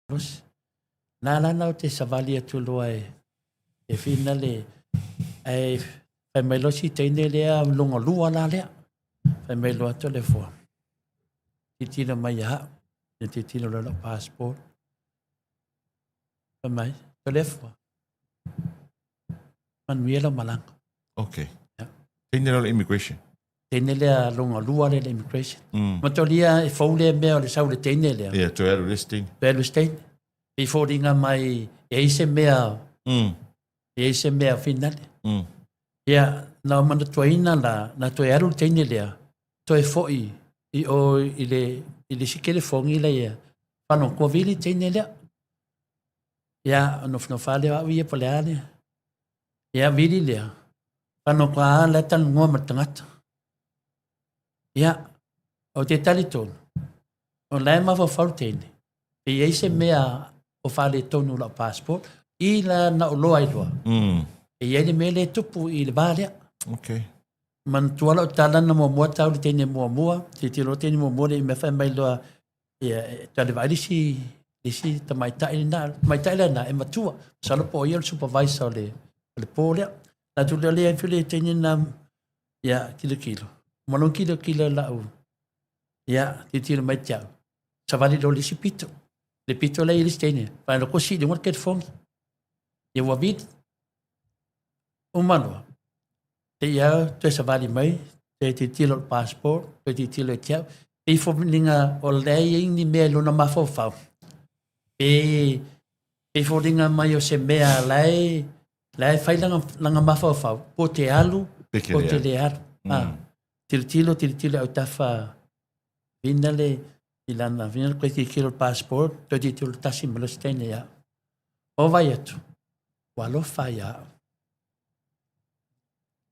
Malosi. Na la na o te savali atu loa e e finale ae fai mai loa si teine lea longa lua la lea. Fai mai loa Toleafoa, tilotilo mai ia au, ia tilotilo loa i lau passport. Fai mai, Toleafoa, manuia lau malaga. Okay. Yeah. Teine lea o le immigration. Teine lea longa lua lea le immigration. Matolia e fou lea mea o le sau le teine lea. Yeah, toe alu le isi teine. Toe alu le isi teine. E foliga mai e ai se mea, e ai se mea finale. Ia, na ou manatuaina la, na toe alu le teine lea, toe foi i o i le, i le isi kelefogi la ia, faalogo vili le teine lea. Ia, nofonofo lava lea o au ia po o le a le, ia vili lea, faalogo lava la e talanoa ma le tagata. Ia, ou te talitonu, o la e mafaufau le teine, pe i ai se mea o faaletonu i lau passport, i la na ou loa ai loa, e i ai le mea lea e tupu i le va lea. Okay. Manatua lau tala na muamua tau le teine muamua, tilotilo le teine muamua le mea fai mai loa, ia, e tau le vaai le isi, le isi tamaitai lena, tamaitai lena e matua. Masalo po o ia o le supervisor o le, o le po lea. Na tu lea le le teine na, ia, tilotilo. Ma lona tilotilo lau, ia, tilotilo mai te au. Savali loa le isi pito. Le pito lea i le isi teine. Vaai loa kosi i luga le telefoni. Ia ua vili. Uma loa. Te ia toe savali mai, toe tilotilo i le passport, toe tilotilo ia te au. E pei foliga o lea e i ai ni mea i lona mafaufau, pe pei foliga mai o se mea la e la e fai lana, lana mafaufau, po te alu, po te le alu. Ah, tilotilo, tilotilo i autafa vina le i lana vina le toe tilotilo i le passport, toe tilotilo tasi ma le isi teine ia au. O vai atu, ua alofa ia au.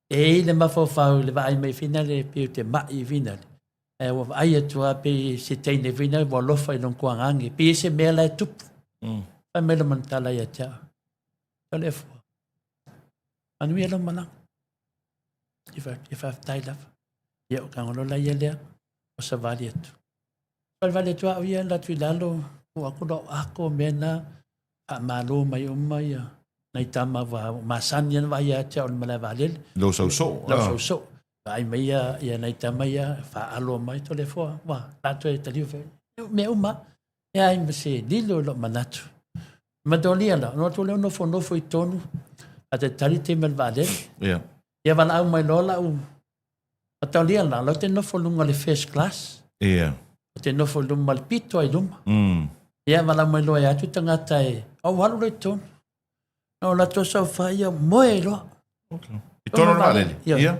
E i le mafaufau i le vaai mai finale pei o te ma'i finale. Ae ua vaai atu lava pei se teine finale ua alofa i lona tuagage. Pei e se mea la e tupu. Fai mai le manatala ia te au. Toleafoa, manuia lau malaga. E faafetai lava. Ia o tago loa la ia lea, o savali atu. Valevale atu au ia, alu atu i lalo, tuu atu lau ako, mea na, faamalo mai uma ia nai tama ua masani ana vaai ia te au i le malae vaalele. Lou sausoo. Lou sausoo. Vaai mai ia, ia nai tama ia, faalo mai Toleafoa, ua latou e taliu foi. Mea uma, e ai ma se lilo i lou manatu. Matolia la, no atu lea nofonofo i totonu, a te tali taimi o le vaalele. Yeah. Ia valaau mai loa lau Matalia la, lau te nofo lunga le first class. Yeah. O te nofo i luma le pito ai luma. Ia valaau mai loa e atu tagata e, au alu loa i totonu. Na o latou saofai ia, moe loa. Okay. I tonu le vaalele? Ia. Ia.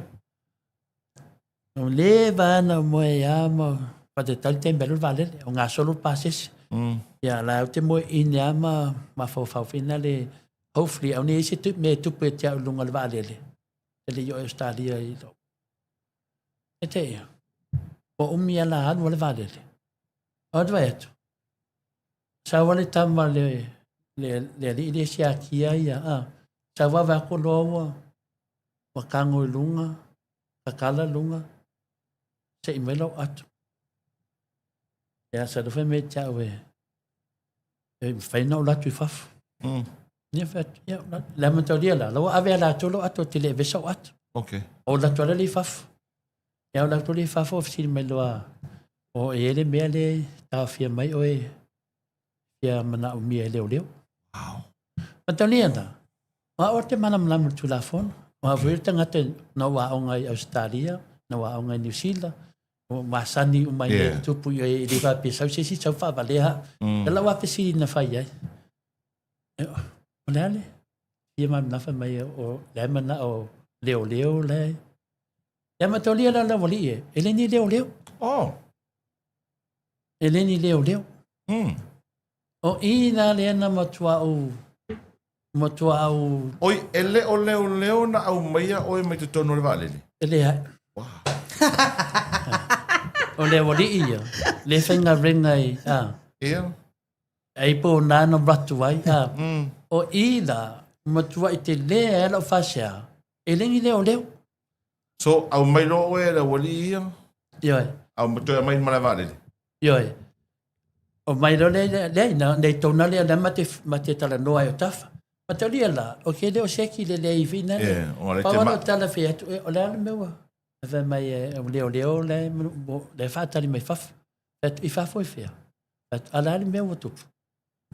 O le vaana moe ia ma faatalitali taimi alu le vaalele, o gasolo le pasese. Ia la au te moe ine a ma mafaufau foi lale, hopefully aua ne i ai se mea e tupu ia te au i luga o le vaalele. E le i oo i Ausetalia i lou. E te ia, ua umi a la alu a le vaalele. O atu vai atu, sau a le tama le, le, le alii le siakia ia, a, sau vave aku loa ua, ua tago i luga, tatala luga, sei mai lau ato. Ia, sa fai mai ia te au e, e mafai ona ou alu atu i fafo. Ia fai atu, ia, le amatalia la, la ua ave a latou lou ato, te le avea sau ato. Okay. O alu atu lava lea i fafo. Ia, o alu atu lea i fafo, fesili mai loa, o e i ai le mea lea e taofia mai oe fia manaomia e leoleo. Wow. Matalia la, o au te malamalama i le Tulafono. O au foi le tagata na ou aoga i Ausetalia, na ou aoga i Niu Sila, o masani uma i mea tupu i e le faapea sau se isi sau faavalea au. E lau lava fesili na fai ai, o le a le fia malamalama fai mai o le a e manao leoleo la e. Ia mataulia la lau alii e, e le ni leoleo. Oh. E le ni leoleo. O i la lea na matua ou matua ou. Oi, e le o leoleo na aumaia oe mai totonu o le vaalele? E leai. Wow. O le aualii ia, le faigaluega i, a. Ia. Ai po o nā na ratu ai, a. O i la, matuai tele ai lau faasea, e le ni leoleo. So, aumai loa oe e le aualii ia? Ioe. Au, toe aumai i le malae vaalele? Ioe. O mai loa lea, leai, na, nei tona lea lea ma te, ma te talanoa ai o tafa. Mataulia la, o ke leo seki le lea i whina le. Yeah, o le Pau te ala ma... o tala whai atu, e, o le ala mea ua. A whai mai e, o leo leo le, le whaatali mai fafo. I fafo i whia. Ala ala mea ua tupu.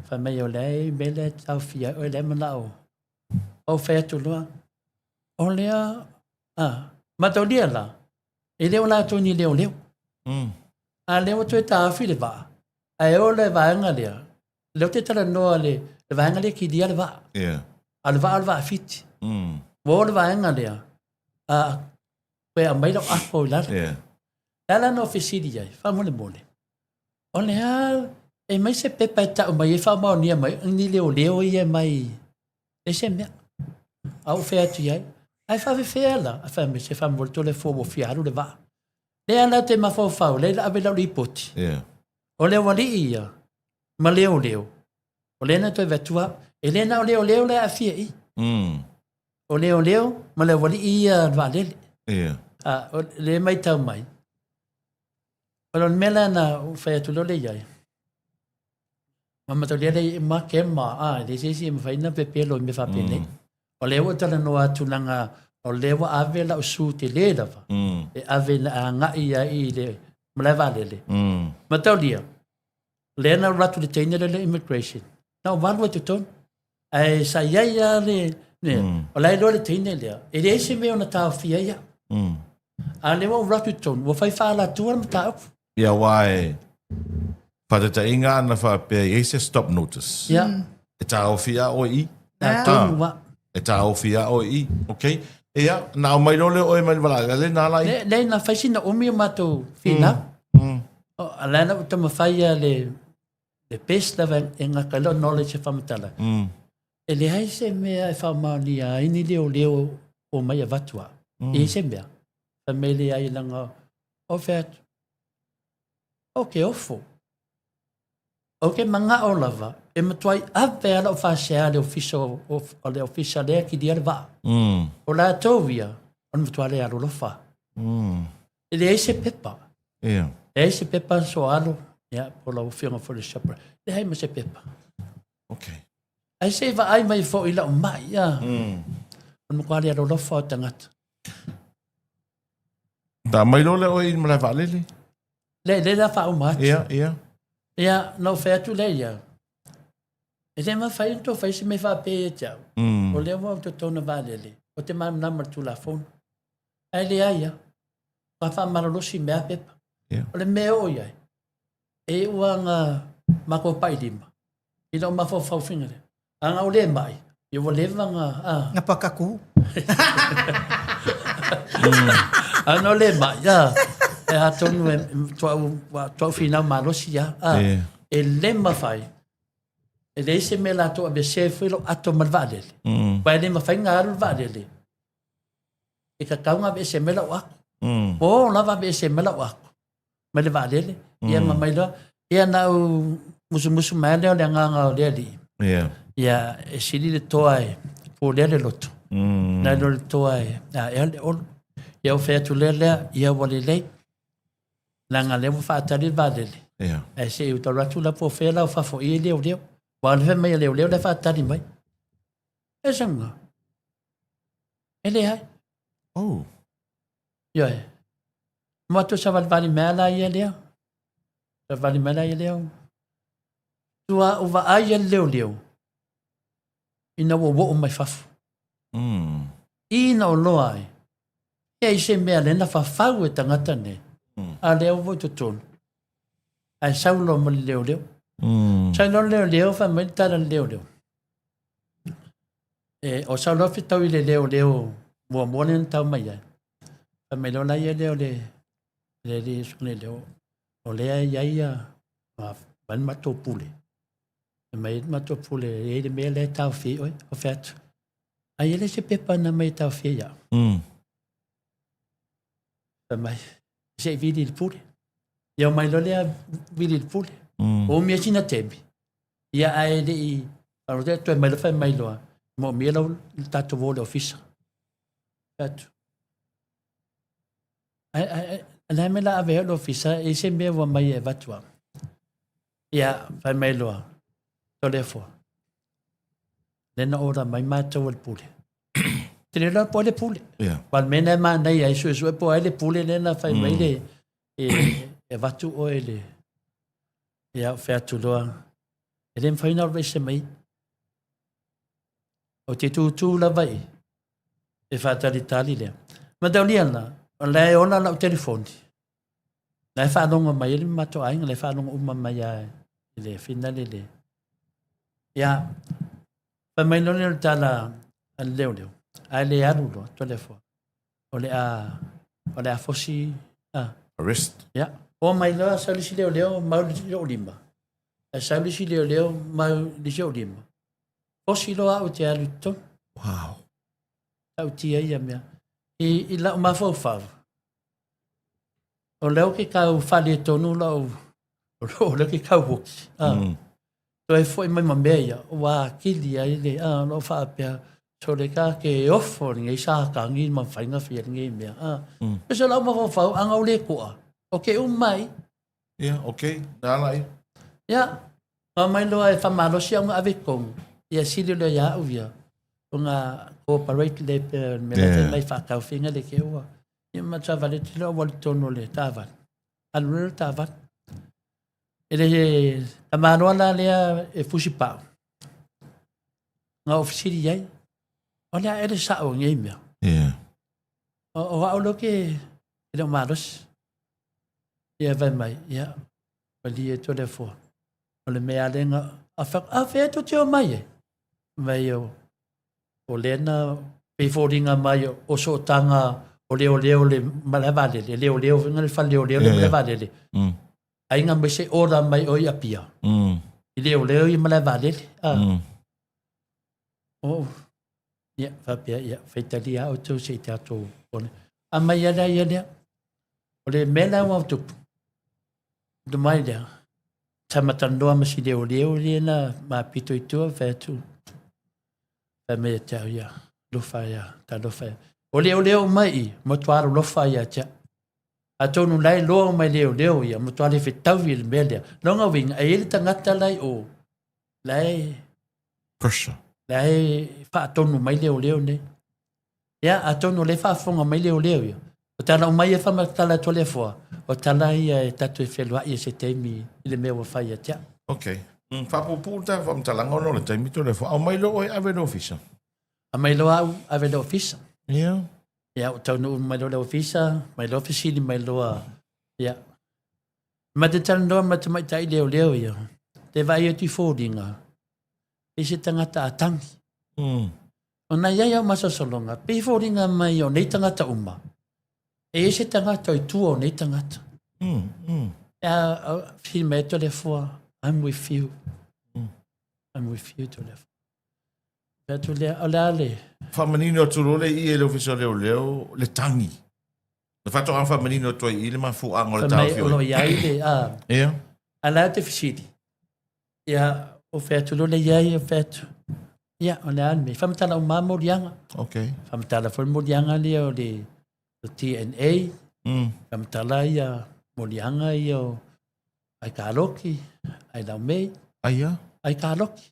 Whai mai o le me le tau whia, o le mana o. O whai atu loa. O lea, a, mataulia la, e leo la toni leo leo. A lea ua toe taofi le vaa, ae o le vaega lea, lea ou te talanoa le, le vaega lea e kilia le vaa. Yeah. A o le vaa o le vaa Fiti. Ua o le vaega lea, a toe aumai lau apo i lalo. Yeah. Le ala na ou fesili ai, faamolemole, o le a e mai se pepa e tau mai e faamaonia mai ni leoleo ia mai e se mea. A ou fai atu i ai, ae faafefea la, a fai mai se faamolemole tole fua ua fia alu le vaa. Lea la te mafaufau, lea la ave lau lipoti. Yeah. O le aualii ia, ma leoleo, o lea na toe vatua, e le na o leoleo le aafia i. O leoleo ma le aualii ia le vaalele. Yeah. A, o le maitau mai. O le mea la na ou fai atu loa le iai. Ma mataulia le ma ke ma, a, le se isi e mawhai na pepelo i me whapene. O lea ua talanoa atu laga o lea ua ave lau su tele lava. E ave na agai ai i le malae vaalele. Mataulia, lea na alu atu le teine lea le immigration. Na o valu ai totonu. Ae sa i ai lava le, le o la e iloa le teine lea. E leai se mea o na taofia ai au. A lea ua ou alu atu i totonu, ua fai faaalatua le mataupu. Ia aua e faataitaiga ana faapea e i ai se stop notice. Ia. E taofi a oe i. Na tonu a. E taofi a oe i. Okay. Ia, na aumai loa lea o oe mai le valaga le na la i. Le, le na fai sina umi o matou finau. O, a la na ua taumafai a le, le best lava e gata ai lau knowledge e faamatala. E leai se mea e faamaonia ai ni leoleo o mai avatu au. E i ai se mea. Fai mai leai leaga o fea atu. O ke ofo. Ou te manao lava e matuai ave a lau faasea le ofisa o, o le ofisa lea kilia le vaa. O latou ia, o le matua le alolofa. E leai se pepa. Yeah. Leai se pepa so alo, ia, po lau afioga foi le shepherd. Leai ma se pepa. Okay. Ai se i vaai mai foi i lau mai, ia. O le matua le alolofa o tagata. Na aumai loa lea oe i le malae vaalele? Le, le la faauma atu. Ia, ia. Ia, na ou fai atu lea ia. E le mafai ona tou fai se mea faapea ia te au. O lea ua ou totonu vaalele, o te malamalama i le Tulafono. Ae leai lava. Ua faamalolosi mea a pepa. Yeah. O le mea e oo i ai, e iu lava na matou pai lima i lau mafaufau faiga lea. A na ou le mai, ia ua leva na... A. Na pakaku. A na ou le mai, a, e atonu e tuau, tuau finau malosi ia. A, Yeah. E le mafai, e leai se mea latou aveesea ai foi lou ato ma le vaalele. Aua e le mafai ona alu le vaalele e tatau ona aveese mai lau ato. Po lava aveese mai lau ato mai le vaalele, ia ma mai loa. Ia na ou musumusu mai lea o le agaga o le Alii. Yeah. Ia e sili le toa e pulea le loto. Nai lo le toa e aea le olo. Ia ou fai atu lea lea, ia ua lelei. Leaga lea ua faatali le vaalele. Yeah. Ae se i ou tau atu la po o fea la o fafo i e leoleo. Ua alu fai mai a leoleo la e faatali mai. E sanga. E leai. Oh. Ioe. Mo atu savalivali mai la ia lea. Savalivali mai la ia lea. Tua o vaai a le leoleo ina ua oo mai fafo. Ina o loa ai. Ia i se mea lea na fafau e tagata nei. A lea ua i totonu. Ae sau loa ma le leoleo. Sau loa le leoleo, fai mai le tala le leoleo. E, o sau loa fetau i le leoleo muamua lea na tau mai ai. Fai mai loa la ia lea o le le le le leo o lea e i ai ia ma le matou pule. Fai mai le matou pule e i ai le mea lea e taofi ai oe, o fai atu. Ai e le se pepa na mai e taofi ai au. Fai mai, se i vili i le pule. Ia omai loa lea vili i le pule. O umi ai sina taimi. Ia ae le i faalogo toe mai loa fai mai loa, moomia lau le tatou o i le ofisa. Fai atu. Ai ai ai le a mea la ave ai le ofisa e i se mea ua mai e avatu au. Ia, fai mai loa, Toleafoa, lea na order mai matou e le Pule. Te le iloa po o ai le Pule. Yeah. Aua o le mea lena e manaia ai, suesue po o ai le Pule lea na fai mai le, e, e avatu oe i le, ia, ou fai atu loa, e le mafai ona alu ese mai. Ou te tūtū lava i, e faatalitali lea. Mataulia la, o la e ola lau telefoni. La e faalogo mai ai le matou aiga, la e faalogo uma mai lava i le finale le. Ia, fai mai loa lea o le tala a le leoleo, a le alu loa, Toleafoa, o le a, o le a fosi, a. Arrest. Ia, o mai loa sau le isi leoleo mau i lou lima. Ae sau le isi leoleo mau i le isi ou lima. Fosi loa au te alu i totonu. Wow. Tautia ia mea. I, i lau mafaufau, o lea ou te tau faaletonu lau, o lea ou te tau oki. Ah. Toe foi mai ma mea ia, ua atili ai le, ah, o lou faapea, sole ka ke ofo lenei satani ma faiga fia lenei mea. Ah. Mm. Pese o lau mafaufau, ana ou le toa, o ke uma mai. Ia, okay, na ala ia. Ia, Ka mai loa e whamalosi au nga ave tonu, ia sili loa ia au ia, o nga cooperate le pe me la yeah. mai whakauwhinga le ke ua. Ia ma tawale te loa wali tonu le tawale. Alu le tawale. E le ta maloa la lea e fusi pau. Nga ofisiri iai. O lea ele sa o ngei mea. Yeah. O, o au lo ke e le o malosi. Ia vai mai, ia, malie Toleafoa. O le mea lea na, a wha, a whea to te o mai e? Mai o, o lea na pei foliga mai o sootaga o leoleo le malae vaalele, leoleo foi le fale leoleo le malae vaalele. Aiga mai se order mai o i Apia. I leoleo i malae vaalele. Ah. Oh. Ia, faapea, ia, faitalia a outou se i tatou one. A mai ala ia lea. O le mea la ua tupu. Tu mai lea. Sa matalanoa ma si leoleo lea na mapito i tua, fai atu. Fai mai ia te au ia, lofa ia, talofa ia. O leoleo mai i, matua alolofa ia te au. Atonu la e loa mai leoleo ia, matua le fetaui i le mea lea. Lona uiga, e i ai le tagata la i o, la e Pressure. La e faatonu mai leoleo nei. Ia, atonu o lea e faafofoga mai leoleo ia. O tala uma ia e faamatala atu a le Afoa, o tala ia e tatou e feloai i se taimi i le mea ua fai ia te au. Ok. Mm, faapuupuu le tatou faamatalaga ona o le taimi Toleafoa. Aumai loa oe ave i le ofisa. Aumai loa au ave i le ofisa. Ia. Ia, ua taunuu mai loa le ofisa, mai loa fesili mai loa, ia. Ma te talanoa ma tamaitai leoleo ia, te vaai atu i foliga, i se tagata a tangi. Ona i ai au masalosaloga, pei foliga mai o nei tagata uma, e i se tagata i tua o nei tagata. Ia, fesili mai Toleafoa, I'm with you. I'm with you, Toleafoa. Fai atu lea, o le a le... Faamanino atu loa le i e le Ofisa o Leoleo le tagi. Le faatoaga faamanino atu ai i le mafuaaga o le Fai mai, taofi o lo o i ai le... A, Ia. a la te fesili. Ia, o fai atu loa le i ai, o fai atu. Ia, o le a le mea. Faamatala uma lava moliaga. Okay. Faamatala foi le moliaga lea o le o DNA. Faamatala ia moliaga ia o ai kaloki, ai laumei. Ai a? Ai kaloki.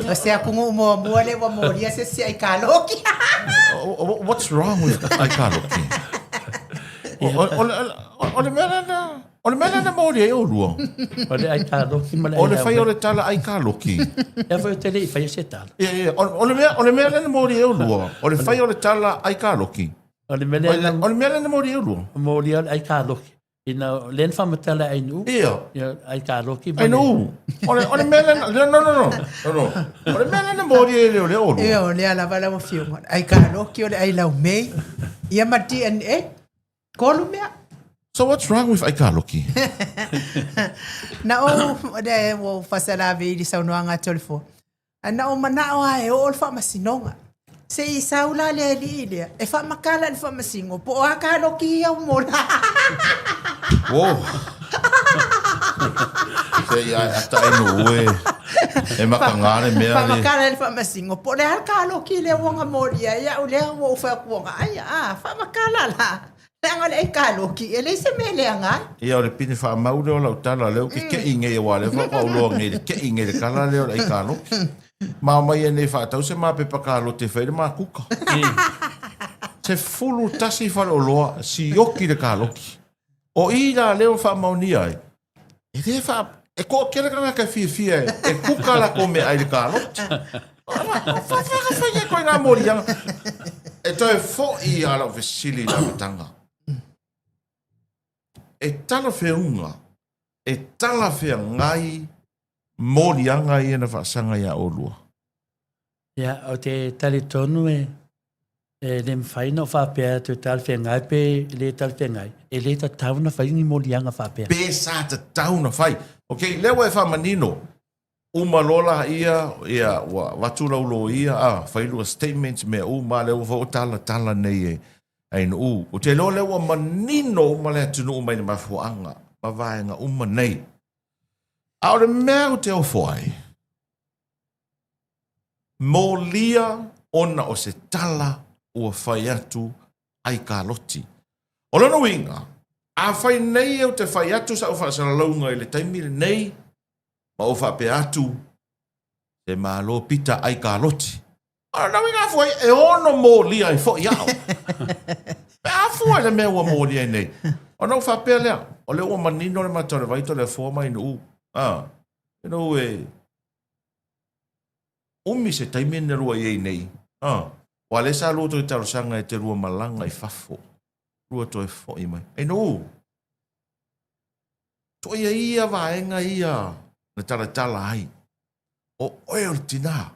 O se atunuu muamua lea ua molia se isi ai kaloki. What's wrong with ai kaloki? O le mea lena, o le mea lena moli ai olua. O le ai kaloki ma le O le fai o le tala ai kaloki. Ia foi o te le i faia se tala. Ia, ia, o le mea, o le mea lena moli ai olua. O le fai o le tala ai kaloki. O le mea lena, o le mea lena moli ai olua. Moli ai kaloki. Ina le na faamatala ai nuu. Ia. Ia ai kaloki ma. Ai nuu. O le o le mea lena no no no. No no. O le mea lena moli ai le olu. Ia o lea lava lau afioga. Ai kaloki o le ai laumei. Ia ma DNA. Tolu mea. So what's wrong with ai kaloki? Na ou le ua ou faasalavi i le saunoaga a Toleafoa. Ae na ou manao lava e oo le faamasinoga. Se i sau la le alii lea, e faamakala i le faamasino, po o a kaloki ia ua mola. Whoa. Se i ae ata e nuu e, e makanga le mea le. Faamakala i le faamasino, po o le a le kaloki lea ua na molia ai au lea ua ou fai atu ua na ai, a, faamakala la. Leaga o le aikaloki, e leai se mea e leaga ai. Ia, o le pine faamau lea o lau tala, lea ou te kei nei, aua o lea faatoa ou iloa nei i le kei nei i le tala lea o le aikaloki. Ma omai ai nei e faatau se ma pepa kalote e fai ai le ma kuka. 11 faleoloa, sioki le kaloki. O i la lea ua faamaonia ai, e le faa... E toatele tagata e fiafia e, e kuka latou meaai i le kaloki. Faafeaga fai ai koe ngā moliaga. E toe foi a lau fesili i le amataga. E talafeauga, e talafeagai moliaga ia na faasaga iā oulua? Ia, ou te talitonu e, e le mafai ona ou faapea atu e talafeagai pe le talafeagai, e le tatau ona fai ni moliaga faapea. Pe sa tatau ona fai. Okay, lea ua e faamanino, uma loa laia, ia, ua avatu lau loia, a, fai lua statements, mea uma, lea ua foi ua talatala nei e Ainuu. Ou te iloa lea ua manino uma le atunuu mai le mafuaaga ma vaega uma nei. A o le mea ou te ofo ai, molia ona o se tala ua fai atu aikaloti. O lona uiga, afai nei ou te fai atu sau faasalalauga i le taimi lenei ma ou faapea atu, se Malo pita aikaloti. O lona uiga afua ai, e ono molia ai foi au. Pe a fua i le mea ua molia ai nei. Ona ou faapea lea, o lea ua manino le mata o le vai Toleafoa ma Ainuu. Ah, you know, e umi se taimi na lua i ai nei. Ah, aua lea sa lua toe talosaga e te lua malaga i fafo. Lua toe foi mai. Ainuu, tuaia ia vaega ia na talatala ai. O oe o le tinā.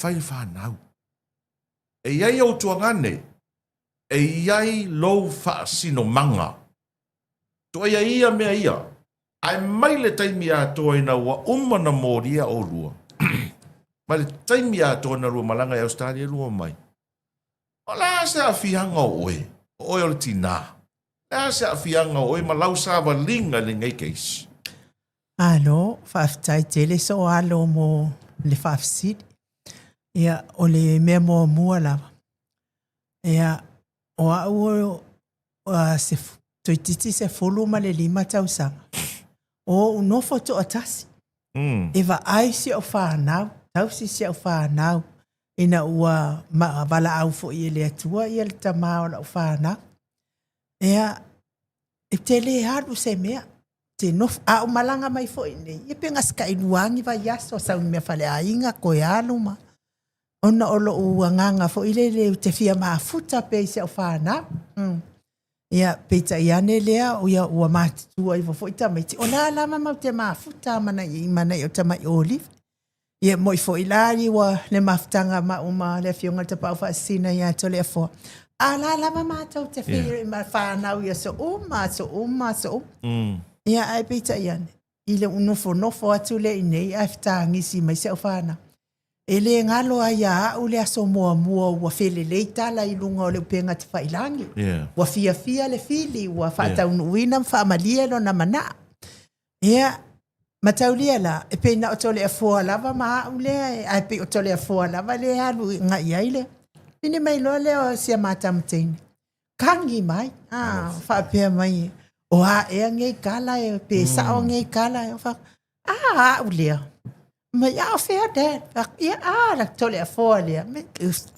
Fai le fanau. E i ai ou tuagane, e i ai lou faasinomaga. Tuaia ia mea ia, ae mai le taimi atoa ina ua uma na molia oulua, mai le taimi atoa na lua malaga i Ausetalia lua mai, o le a se aafiaga o oe? O oe o le tinā. O le a se aafiaga o oe ma lau savaliga i lenei case? Malo, faafetai tele soo alo mo le faafesili. Ia, o le mea muamua lava, ia, o au o se toeitiiti 15 tausaga, o ou nofo toatasi. E vaai si au fanau, tausi si au fanau, ina ua valaau foi e le Atua ia le tama o lau fanau. Ia, e te le alu se mea, te nofo, a ou malaga mai foi nei, ia pe gaseka'i lua ni vaiaso, sau i mea faleaiga, toe alu ma, ona o lou agaga foi lele ou te fia mafuta pea i si au fanau. Ia, peitai ane lea, ia ua matutua ifo foi tamaiti, o la lava matou te mafuta ma nai o tamai olive. Ia moi foi la i ua le mafutaga ma au ma le afioga i le Tapaau Faasisina ia Toleafoa. A la lava matou te feiloai ma fanau i aso uma, aso uma, aso uma. Ia ae peitai ane, i le nofonofo atu lea i inei ae fetagisi mai si au fanau. E le galo ai ia au le aso muamua ua felelei tala i luga o le upega tafailagi. Ua fiafia le fili, ua faataunuuina ma faamalie lona manao. Ia, mataulia la, e pei na o Toleafoa lava ma au lea, ae pei o Toleafoa lava lea e alu agai i ai le. Pine mai loa lea o si a ma tama teine, kagi mai, a, faapea mai, o a ea nei tala e, pe sao nei tala e, fa, a, au lea. Mai, a o fea dad? Ia, a, la Toleafoa lea. Me,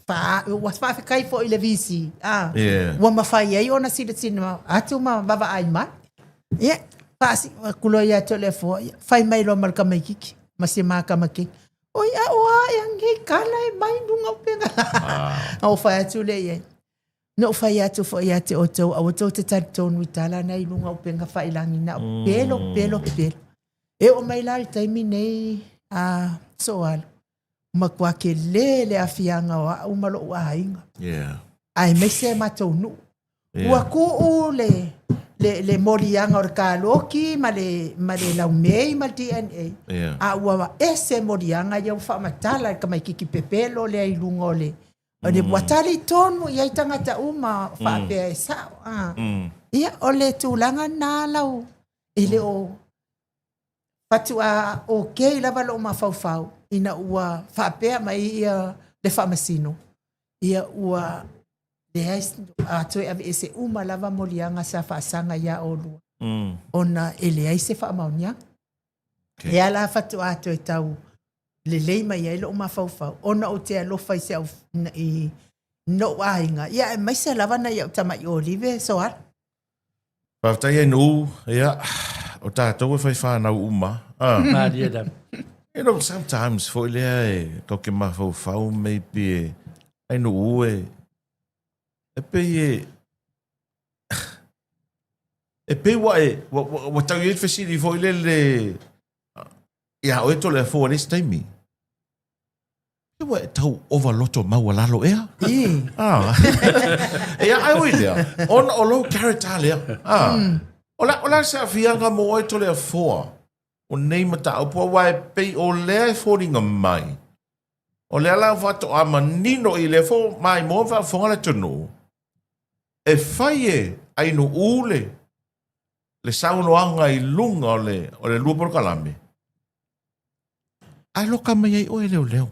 fa, ua faafetai foi i le VC. A, yeah. Ua mafai ai ona silasila atu ma vaavaai mai. Ia, faasi atu loa ia Toleafoa, ia, fai mai loa ma le tamaititi, ma si ma tama keiki. Oi, a o a ea nei tala e mai luga o upega. Ah. Ou fai atu lea i ai. Na ou fai atu foi ia te outou, aua tou te talitonu i tala na i luga o upega faiilagi na o pepelo, pepelo, pepelo. E oo mai la i le taimi nei a Soalo, matua tele le aafiaga o au ma lou aiga. Yeah. Aemaise matou nuu. Yeah. Ua tuu le, le, le moliaga o le kaloki ma le, ma le laumei ma le DNA. Yeah. A ua ese moliaga ia ua faamatala i le tamaititi pepelo lea i luga o le, o le ua talitonu i ai tagata uma faapea e sao. Ah. Ia, o le tulaga na lau, e le o faatoa okay lava lou mafaufau ina ua faapea mai ia le faamasino, ia ua Leai, a toe aveese uma lava moliaga sa faasaga iā ʻolua, ona e leai se faamaoniaga. Okay. Lea la faatoa toe tau lelei mai ai lo'u mafaufau, ona ou te alofa i se au, i no'u aiga, ia aemaise lava nai a'u tama'i olive Soala. Faafetai Ainuu, ia, o tatou e fai whanau uma. Ah. Malie lava. You know, sometimes foi lea e kau ke mafaufau maybe e Ainuu e e pei e e pei ua e ua, ua, ua tau i ai le fesili foi lele ia oe Toleafoa i le isi taimi. Ua e tau ova loto maualalo ea? I. Ah. Ia, ai oi lea, ona o lou character lea. Ah. O la, o la se aafiaga mo oe Toleafoa, o nei mataupu, aua e pei o lea e foliga mai. O lea la faatoa manino i lea fo maimoa ma faafofoga le atunuu, e fai e Ainuu le, le saunoaga i luga o le, o le lua polokalame, Ae loka mai ai oe e leoleo.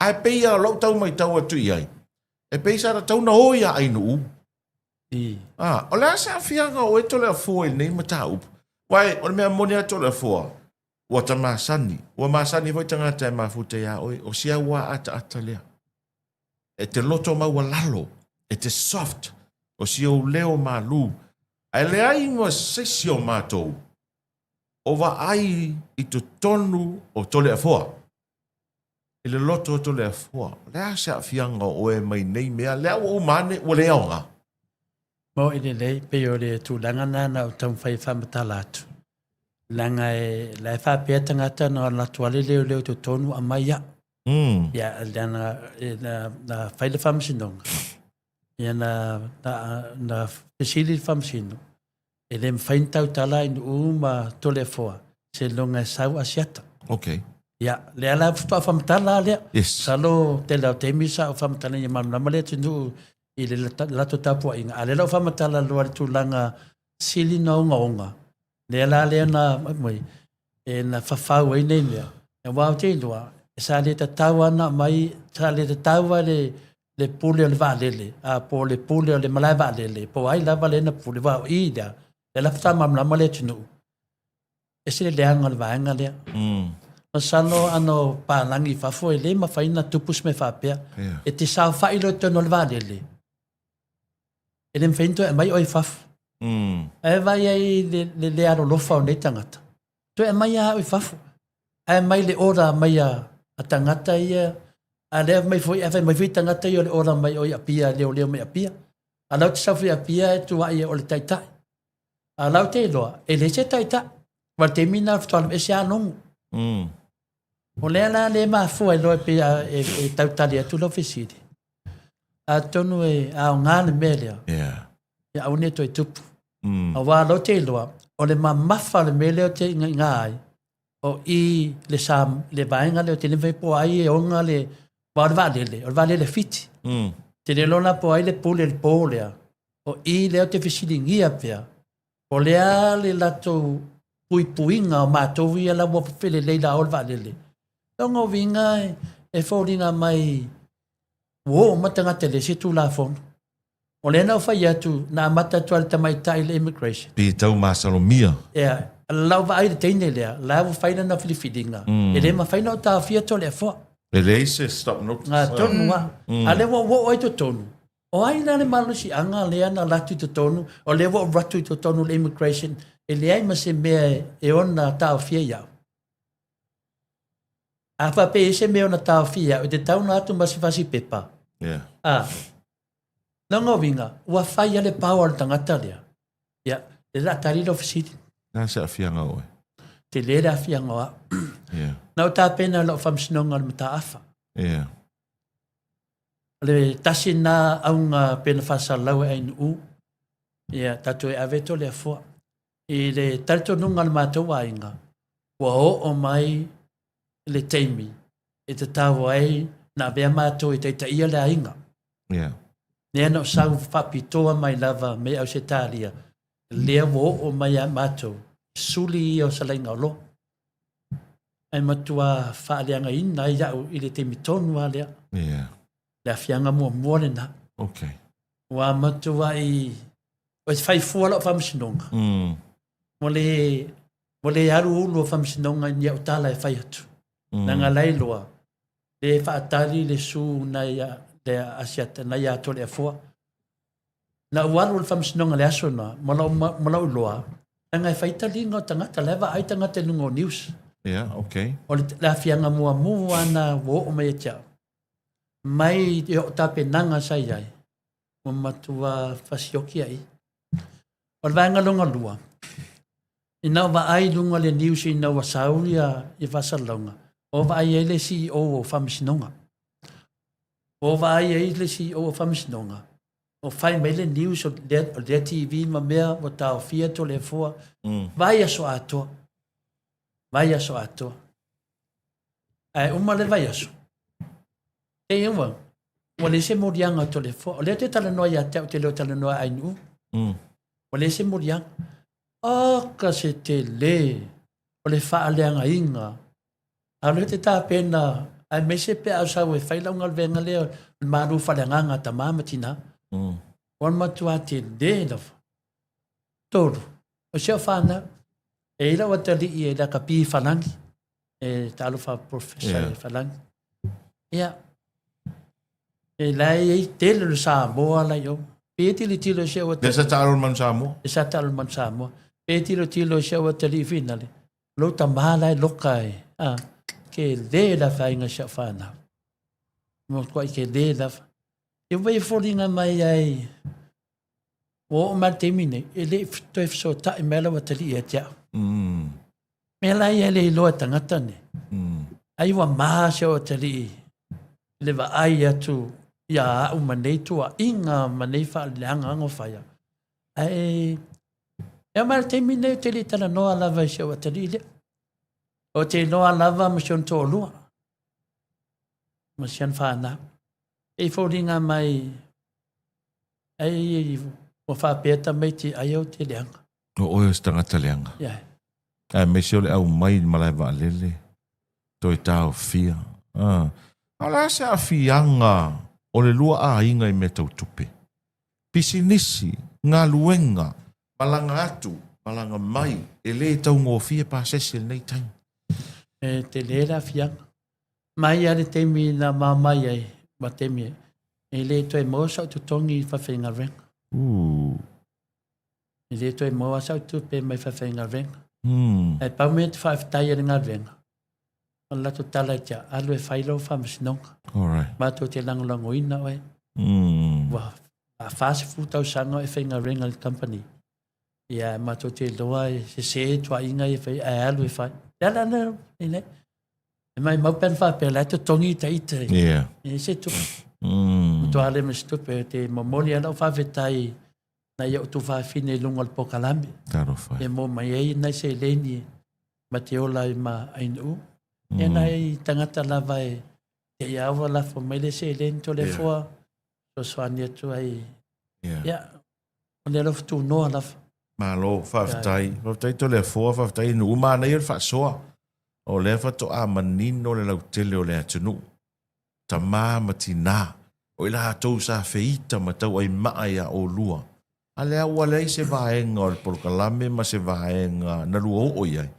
Ae pei lava o lau tau matau atu i ai, e pei sa tatau ona o iā Ainuu. Ah, o le a se aafiaga o oe Toleafoa i lenei mataupu? Aua o le mea moni lava Toleafoa, ua ta masani, ua masani foi tagata e mafuta iā oe, o si au lava ataata lea. E te loto maualalo, e te soft, o si ou leo malū. Ae leai ma se isi o matou o vaai i totonu o Toleafoa, i le loto o Toleafoa, o le a se aafiaga o oe mai nei mea, lea ua uma ane, ua le aoga? Maoʻi lelei, pei o le tulaga lena na ou taumafai e faamatala atu, leaga e, la e faapea tagata na alu atu lava le leoleo i totonu aumai au. Ia, leaga e, na, na fai le faamasinoga, ia na, na, na fesili le faamasino, E le mafai ona tautala i Nuu ma Toleafoa seiloga e sau Asiata. Okay. Ia, lea la faatoa faamatala lea. Yes. Masalo tele o taimi sa ou faamatala ina ia malamalama le atunuu i le latou tapuaiga. A o lea la ua faamatala loa le tulaga sili ona ogaoga, lea la lea na mai, e na fafau ai nei mea. Aua ou te iloa, sa le tatau lava ona aumai, sa le tatau lava le, le pule o le vaalele, a po o le pule o le malae vaalele, po o ai lava lea na pule, aua o i lea, lea la faatoa malamalama le atunuu, ese le leaga o le vaega lea. Masalo ana o palagi i fafo e le mafai ona tupu se mea faapea. Yeah. E te saofai loa i totonu o le vaalele, e le mafai ona toe aumai oe i fafo. Ae vaai ai le, le le alolofa o nei tagata. Toe aumai lava au i fafo. Ae mai le order mai a, a tagata ia, a lea mai foi, ae fai mai foi tagata ia o le order mai o i Apia, leoleo mai Apia. A la ou te sau foi i Apia e tuai o le taitai. A la ou te iloa, e leai se taitai. Aua o le taimi lena faatoa alu ese lava logo. O lea la le mafua ai loa pei e, e tau tali atu lau fesili. Atonu e aoga le mea lea. Yeah. Ia aua ne i toe tupu. Aua lou te iloa, o le mamafa o le mea lea ou te igaiga ai, o i le sa, le vaega lea ou te le mafai po o ai e ona le, aua o le vaalele, o le vaalele Fiti. Te le iloa la po o ai le pule i le po lea. O i lea ou te fesiligia pea, o le a le latou puipuiga o matou ia la ua felelei la o le vaalele. Lona uiga e foliga mai ua oo uma tagata e leai se Tulafono. O lea na ou fai atu, na amata atu lava i le tamaitai i le immigration. Pe tau masalomia. Ia, lau vaai i le teine lea, la ua fai lana filifiliga, e le mafai ona ou taofia Toleafoa. E leai se stop notice. Nga tonu lava. A lea ua ou oo ai i totonu, o ai la le malosiaga lea na alu atu i totonu, o lea ua ou alu atu i totonu o le immigration, e leai ma se mea e ona taofia i au. A faapea e i ai se mea e ona taofia ia au, e tatau ona atu ma se fasi pepa. Yeah. A, lona uiga, ua fai lava le power o le tagata lea. Ia, lea o le a tali lau fesili. Le a se aafiaga o oe? Tele le aafiaga o au. Yeah. Na ou tapena i lau faamasinoga o le mataafa. Yeah. O le tasi lena auga pei ona faasalalau e Ainuu, ia tatou e ave Toleafoa. I le talitonuga o le matou aiga, ua oo mai le taimi e tatau ai ona avea matou e taitaia le aiga. Yeah. Lea na ou sau faapitoa mai lava mai Ausetalia, lea ua oo mai ia matou, suli ia o Salaigaoloa. Ae matua faaleagaina ai au i le taimi tonu lava lea. Yeah. Le afiaga muamua lena. Okay. Ua matuai o se fai fua lau faamasinoga. Ua le ua le alu ulu o faamasinoga i ni au tala e fai atu. Leaga la e iloa, le faatali le su nai a le Asiata nai ia Toleafoa. Na ou alu i le faamasinoga i le aso lena ma lau ma lau iloa, leaga e fai taliga o tagata, la e vaai tagata i luga o news. Yeah, okay. O le, le aafiaga muamua lena ua oo mai ia te au. Mai i o'u tapenaga sa i ai, ua matua fasioki ai. O le vaega lona lua, ina ua vaai i luga o le news ina ua sau ia, ia faasalalauga, ua vaai ai le CEO o Faamasinoga. Ua vaai ai le CEO o Faamasinoga, o fai mai le news o lea, o lea TV ma mea ua taofia Toleafoa. Vaiaso atoa. Vaiaso atoa. Ae uma le vaiaso, te ua, ua leai se moliaga o Toleafoa. O lea ou te talanoa ia te au, ou te le o talanoa i Ainuu. Ua leai se moliaga. Oka se tele o le faaleagaina. A o lea ou te tapena, aemaise pe a ou sau e fai lau galuega lea o le malu faaleagaga a tama ma tina. Ua matua tele lava. Tolu, o si au fanau, e i ai lau atalii e lakapi i Falagi, e talofa Professor yeah. Falagi. Ia, e la e i tele le Samoa la i o. Pe tilotilo i si au atalii. Lea sa taalo le Manu Samoa. Le sa taalo le Manu Samoa. Pe tilotilo i si au atalii finale. Lou tamā la e loka e. A, ke le la whainga si au whanau. Mo kua i ke le la. E wai foliga mai ai, ua oo mai le taimi nei, e le i toe fesootai mai lau atalii ia te au. Mea la ia e le iloa e tagata nei. Ai ua ma si au atalii i le vaai atu ia au ma nei tuuaiga ma nei faaleagaga o fai au. Ae e oo mai le taimi nei ou te le i talanoa lava i si au atalii lea. Ou te iloa lava ma si ona toalua ma si ana fanau. E foliga mai ai ua faapea tamaiti ai ou te leaga. O oe o se tagata leaga. Yeah. Aemaise o le aumai i le malae vaalele, toe taofia. Ah. A o le a se aafiaga o le lua aiga i mea tau tupe? Pisinisi, galuega, malaga atu, malaga mai, e le taugofie pasese i lenei taimi. E tele le aafiaga. Mai lava le taimi na mamai ai ma taimi e le toe maua sau totogi i faafaigaluega. E le toe maua sau tupe mai faafaigaluega. Ae pau mea te faafetai ai le galuega, o le latou tala ia te au, alu e fai lau faamasinoga. Alright. Matou te lagolagoina oe. Ua 40 tausaga o e faigaluega i le kamupani. Ia, matou te iloa e sese tuuaiga ia e fai, ae alu e fai. Le ala lea, e leai. E maumau pe ana faapea, la e totogi ita ita. Yeah. E se tupe. Matua le ma se tupe. Te momoli ai lau faafetai nai ou tuafafine i luga o le polokalame. Talofa. E maua mai ai nai seleni ma te ola ai ma Ainuu. E nai tagata lava e te i aua lafo mai le seleni Toleafoa, yeah. Fesoasoani atu ai. Yeah. Yeah. O le alofa tunoa lava. Malo, faafetai. Faafetai Toleafoa, faafetai Ainuu. Manaia le faasoa. O lea faatoa manino le lautele o le atunuu, tama ma tina, o i latou sa feita ma tauaimaa iā olua, a lea ua leai se vaega o le polokalame ma se vaega na lua oo i ai,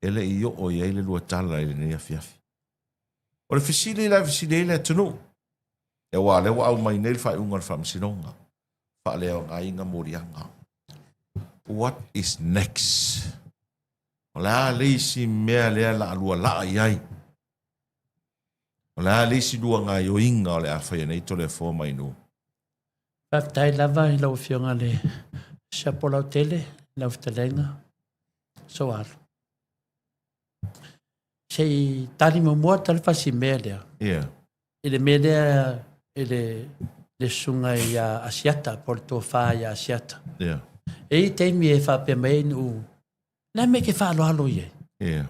e le i oo i ai le lua tala i lenei afiafi. O le fesili la e fesili ai le atunuu, aua o lea ua aumai nei le faaiuga o le Faamasinoga, faaleaogaina moliaga. What is next? O le a le isi mea lea la a lua laa i ai? O le a le isi lua gaioiga o le a faia nei Toleafoa ma Ainuu? Faafetai lava i lau Afioga i le Siapo Lautele, lau fetalaiga Soalo. Se i tali muamua talofa si mea lea. Yeah. I le mea lea i le, le susuga ia Asiata, po o le tofa ia Asiata. Yeah. E i taimi e faapea mai ai Nuu, le a mea e te faaaloalo i ai? Yeah.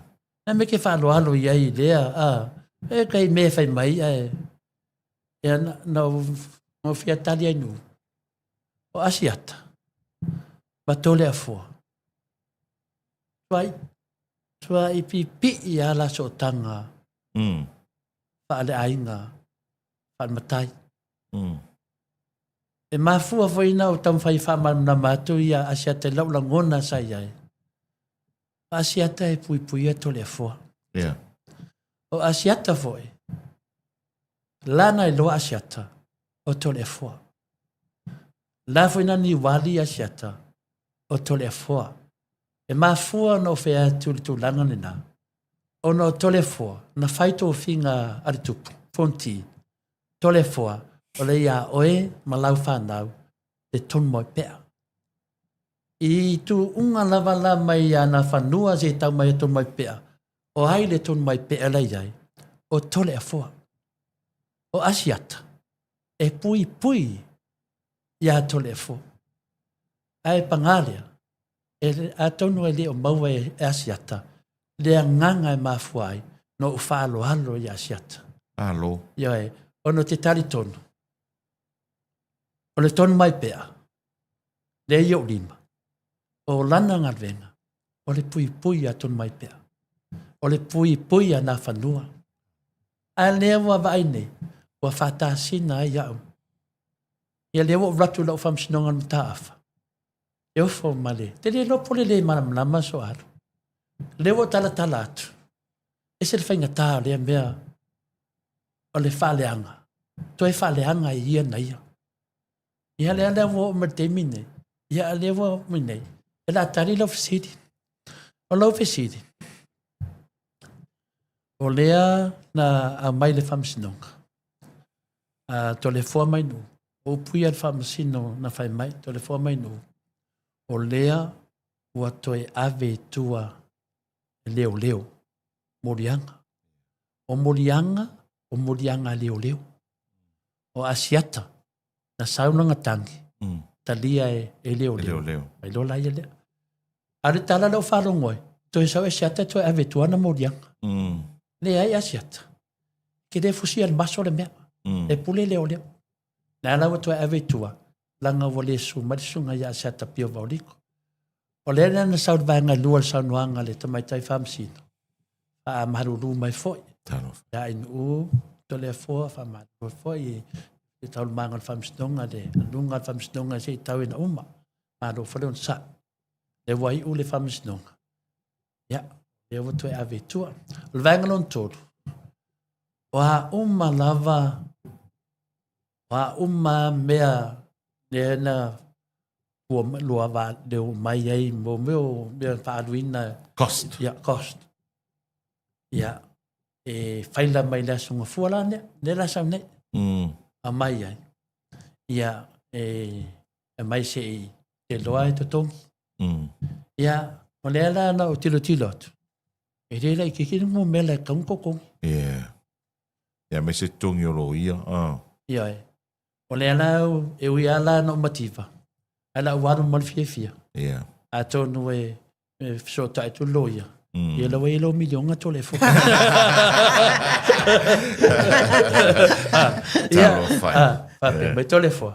Le a mea e te faaaloalo i ai i lea, a, e kai mea e fai mai, ae, ia, na, na ou, na ou fia tali ai Nuu, o Asiata, ma Toleafoa, tuai, tuai pipii lava la sootaga faale-aiga, faale-matai. E mafua foi na ou taumafai e faamalamalama atu ia Asiata i lau lagona sa i ai. O Asiata e puipuia Toleafoa. Yeah. O Asiata foi, lana iloa Asiata o Toleafoa. La foi na niuali Asiata o Toleafoa. E mafua ona ou fai atu i le tulaga lena, ona o Toleafoa na fai tofiga a le tupu, Fonti, Toleafoa, o le iā oe ma lau fanau te tonu mai pea. I tuuga lava la mai ana fanua se tau mai e tonu mai pea, o ai le tonu mai pea la iai, o Toleafoa. O Asiata, e puipui iā Toleafoa. Ae pagā lea, e, atonu e le o maua e Asiata le agaga e mafua ai na ou faaaloalo i Asiata. Alo. Ioe, ona ou te talitonu, o le tonu mai pea, lea i ou lima, o lana galuega, o le puipui ia tonu mai pea. O le puipui ia nā fanua. A lea ua vaai nei, ua faatasina ai au. Ia lea ua ou alu atu i lau faamasinoga o le Mataafa, e ofo ma le, te le iloa po o le le malamalama so alu. Lea ua ou talatala atu, ese le faigata o lea mea o le faaleaga, toe faaleaga e ia na ia. Ia lea lea ua oo mai le taimi nei, ia a lea ua oo mai nei, e le a tali lau fesili. O lau fesili, o lea na aumai le faamasinoga, a Toleafoa mai Nuu, o upu ia a le faamasino na fai mai, Toleafoa mai Nuu, o lea ua toe ave i tua e leoleo, moliaga. O moliaga, o moliaga a leoleo. O Asiata, na sau lana tagi, mm. talia e, e leoleo. Leoleo. Ai loa la ia lea. A le tala lea o faalogo ai, toe sau Asiata toe ave i tua ana moliaga. Mm. Leai Asiata. Ke le fusia le maso le mea. Mm. E pule leoleo. Na la ua toe ave i tua, langa ua le su mai le susuga ia Asiata Pio Vaoliko. O lea lea na sau le vaega e lua le saunoaga a le tamaitai faamasino, faamalulu mai foi. Talofa. Ia Ainuu, Toleafoa, faamalulu foi i le taualumaga o le faamasinoga, le aluga o le faamasinoga se i tau ina uma. Malo foi le onosai. Lea ua iu le faamasinoga, ia, lea ua toe ave i tua. O le vaega lona tolu, o a uma lava, o a uma mea lea na ua lua va leo mai ai mo mea o mea faaaluina Cost. ia cost ia e faila mai le aso gafua la lea lea la sau nei Mm. aumai ai ia e aumai se i te loa e totogi Mm. ia o lea la na ou tilotilo atu e le laitiiti le numera e tatau ona totogi Yeah. Yeah, me se totogi o loia. Ah. Ioe. O lea la e ui lava la na ou mativa, ae la ou alu ma le fiafia. Yeah. Atonu e, e fesootai atu le loia, Mm. ia lau ai lau miliona tole fo. Ah, ia, Talofa e. ah, faapea mai Toleafoa.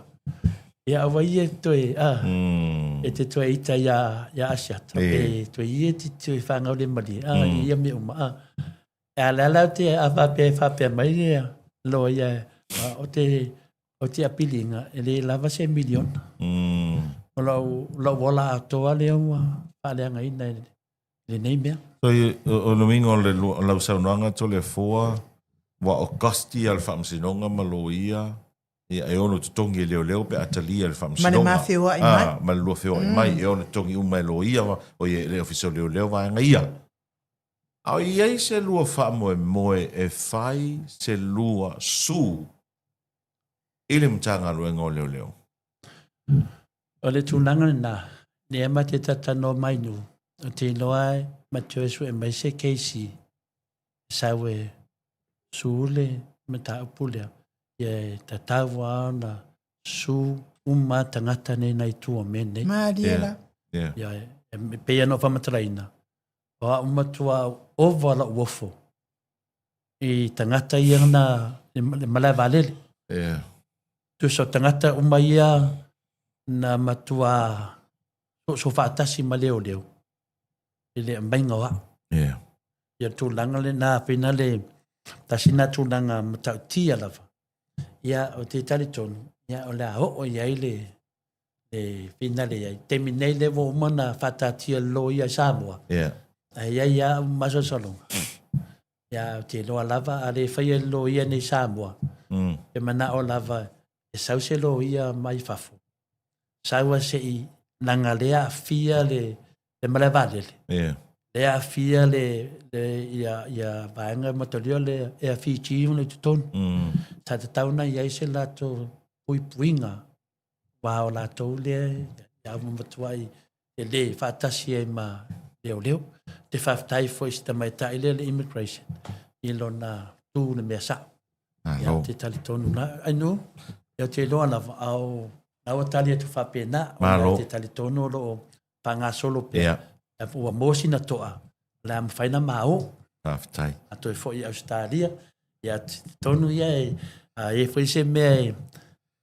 Ia aua ia e toe, ah, Mm. e te toe ita ia, ia Asiata. E. Pe toe ia te toe whangau le malie. Ah, ia mea uma. Ah. E ala ala te a faapea e faapea mai ia loia o te o te apilinga e le lava se miliona. Mm. O lau, lau ola atoa lea ua faaleagaina i lenei mea. So, o le uiga o le lau saunoaga Toleafoa, ua o cost ia o le faamasinoga ma loia, ia e ono totogi e leoleo pe a talia le Ma le faamasinoga. ma feoai mai. Ah, ma le lua feoai mai, e ono totogi uma e loia, o ia le ofisa o leoleo vaega ia. A o i ai se lua faamoemoe e fai se lua sue i le Matagaluega o Leoleo? O le tulaga lena, lea ma te talanoa mai nu, ou te iloa e ma toe sue mai se case e sau e sue le mataupu lea, ia e tatau lava ona sue uma tagata nei nai tua o mea nei. Malie la. Yeah. Ia, e pei ona ou faamatalaina, O au matua ova lou ofo i tagata ia na i le malae vaalele. Yeah. Tusa o tagata uma ia na matua soosoo faatasi ma leoleo i le aumaiga o au. Yeah. Ia le tulaga lena, pei na le tasi na tulaga matautia lava. Ia, ou te talitonu, Ia, o le a oo i ai le, le finale i ai. Taimi nei lea ua uma ona faataatia le loia i Samoa. Yeah. Ae i ai lava masalosaloga. Ia, ou te iloa lava a le faia e le loia nei i Samoa, e manao lava e sau se loia mai fafo. Sau a se i leaga lea aafia le, le malae vaalele. Yeah. Lea aafia le, le ia, ia vaega matalia le Air Fiji ona i totonu. Sa tatau ona i ai se latou puipuiga aua o latou lea ia ua matuai tele faatasi ai ma leoleo. Te faafetai foi i si tamaitai lea le immigration i lona tu i le mea sao. Ia, Malo. te talitonu la. Ai no, ia te iloa lava, au, na ua tali atu faapena. Malo. Ona te talitonu o lo o faagasolo pea. Ia. Ua maua sina toa, o le a mafai na ma o. Faafetai. A toe foi i Ausetalia, ia tonu ia e, a i ai foi se mea e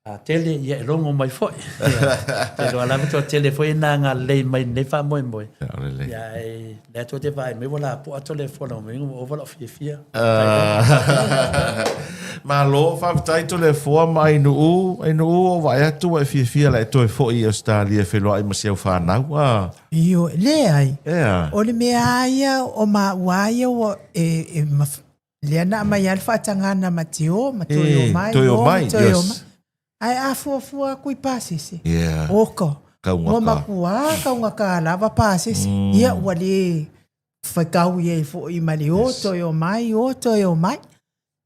a tele, ia e logo mai foi. Ia, te loa lava toa tele foi na ngā lei mai nei faamoemoe. Ia, o lelei. Ia, e, lea tua te vaai mai, ua lapoa atu le fola mai, ua ova lau fiafia. Malo, faafetai Toleafoa ma Ainuu. Ainuu, o vaai atu ua e fiafia la e toe foi i Ausetalia e feiloai ma si au fanau. Ah. Ioe, leai. Ea. O le mea lava ia o maua lava ia ua e, e maf, lea na aumai lava le faatagana ma te o ma toe o mai, toe o o mai, ma toe o yes. mai. Ae a fuafua atu i pasese, Yeah. oka, Kaugata. ua matua kaugata lava pasese. Ia ua le faitau ai foi ma le o toe o mai, o toe o mai.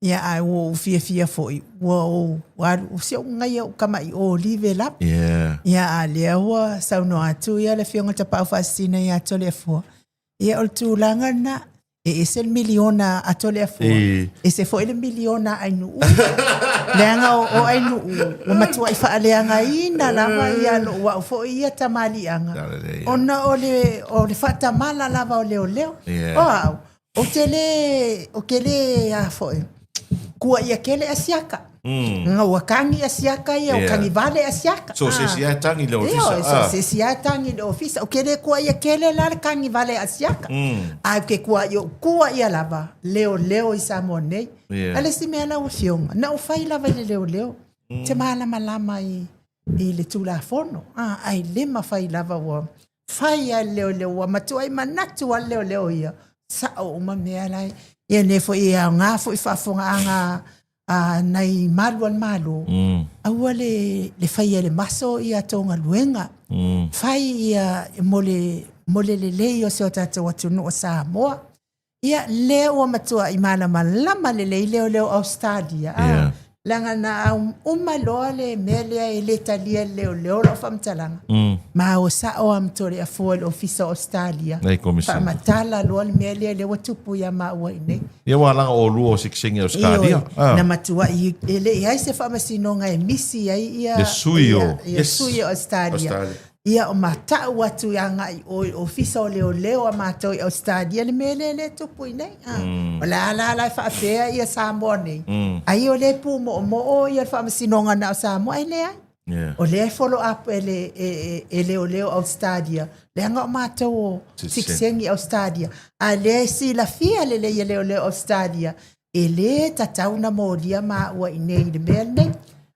Ia ae ua ou fiafia foi, ua ou alu, si ou gaia ou kama'i olive lava. Yeah. Ia a lea ua saunoa atu ia le Afioga i le Tapaau Faasisina ia Toleafoa. Ia o le tulaga lena, e ese le miliona a Toleafoa, E. ese foi le miliona a Ainuu. Leaga o, o Ainuu, ua matuai faaleagaina lava ia lou au foi ia tamaliiaga. Lelei. Ona o le, o le faatamala lava o leoleo. Yeah. O au, ou te le, ou te le, a foi, kuaia tele asiaka. Nga ua kagi asiaka ia, ua Yeah. kagi vale asiaka. So se isi lava e tagi i le ofisa. Ioe, so se isi lava e tagi i le ofisa. Ou te le kuaia tele la le kagi vale asiaka. Ae ou te kuaia, ou kuaia lava leoleo i Samoa nei. Yeah. A le isi mea lau afioga, na ou fai lava i le leoleo. Ou te malamalama i, i le Tulafono, a, ae le mafai lava ua fai a le leoleo, ua matuai manatu a le leoleo ia, sao uma mea la e, ia nei foi e aoga foi faafofogaaga a nai malu a le Malo, aua le, le faia e le maso ia tou galuega, fai ia mo le, mo le lelei o si o tatou atunuu o Samoa. Ia, lea ua matuai malamalama lelei leoleo Australia, a, Yeah. leaga na au uma loa le mea lea e le talia e le leoleo lau faamatalaga. Ma o sao lava ma Toleafoa i le Ofisa o Australia. Nei komisina. Faamatala loa le mea lea lea ua tupu ia maua i inei. Ia ua alaga oulua o sikisingi Australia. Ioe, Ah. na matuai e le i ai se faamasinoga e misi ai ia Le sui o- ia, ia yes. sui o Australia. Australia. Ia o matau atu i agai i o i ofisa o leoleo a matou i Australia le mea lea lea e tupu i nei. A. O le a la la e faapea ia Samoa nei. Ai o lea e pumoomoo ia le faamasinoga na o Samoa e leai. Yeah. O lea e follow up e le e, e, e leoleo Australia. Leaga o matou o Sikisengi. sikisengi Australia. A lea e silafia lelei e leoleo Australia e lē tatau na molia maua i inei i le mea lenei.